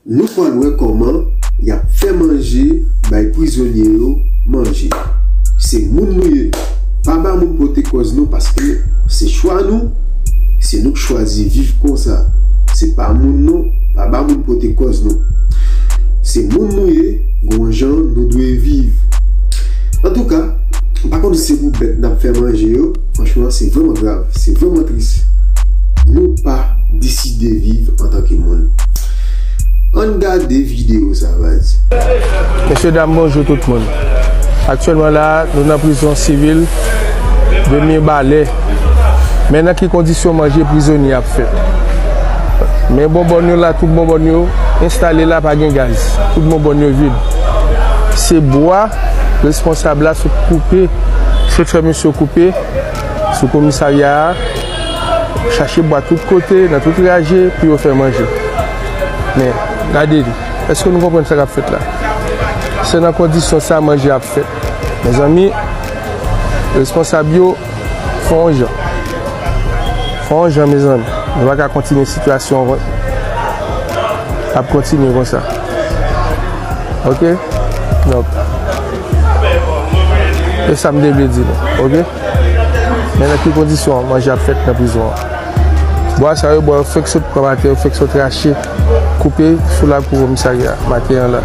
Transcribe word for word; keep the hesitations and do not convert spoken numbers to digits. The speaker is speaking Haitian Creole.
Nou pral wè kòman y ap fè manje bay prizonye yo manje. Se moun nou ye. Pa ba moun pote kòz nou, paske se chwa nou. Se nou k chwazi viv konsa. Se pa moun non. Pa ba moun pote kòz nou. Se moun nou ye, gon jan nou dwe viv. Antouka, m pa konn si se pou bèt n ap fè manje yo. Franchman, se vrèman grav, se vrèman tris. Nou pa deside viv antanke moun. Ann gade videyo sa, baz. Mesye dam, bonjou tout moun. Aktyèlman la, nou nan prizon sivil de Mibalè. Men nan ki kondisyon manje prizonye ap fèt. Men bonbòn yo la, tout bonbòn yo enstale la, pa gen gaz. Tout bonbòn yo vid. Se bwa responsab la sot koupe, sot fè misye koupe sou komisarya a, chache bwa tout kote, nan tout raje, pou yo fè manje. Men, gade li. Èske nou konprann sa k ap fèt la? Se nan kondisyon sa manje ap fèt. Mezanmi, responsab yo, fè yon jan. Fè yon jan, mezanmi. Nou pa ka kontinye sitiyasyon an ap kontinye konsa. Ok? Donk, e sa m te vle di nou. Ok? Men nan ki kondisyon manje ap fèt nan prizon an. Bwa sa yo, bwa yo fèk sot pran maten, yo fèk sot rache, koupe sou lakou komisarya maten an la.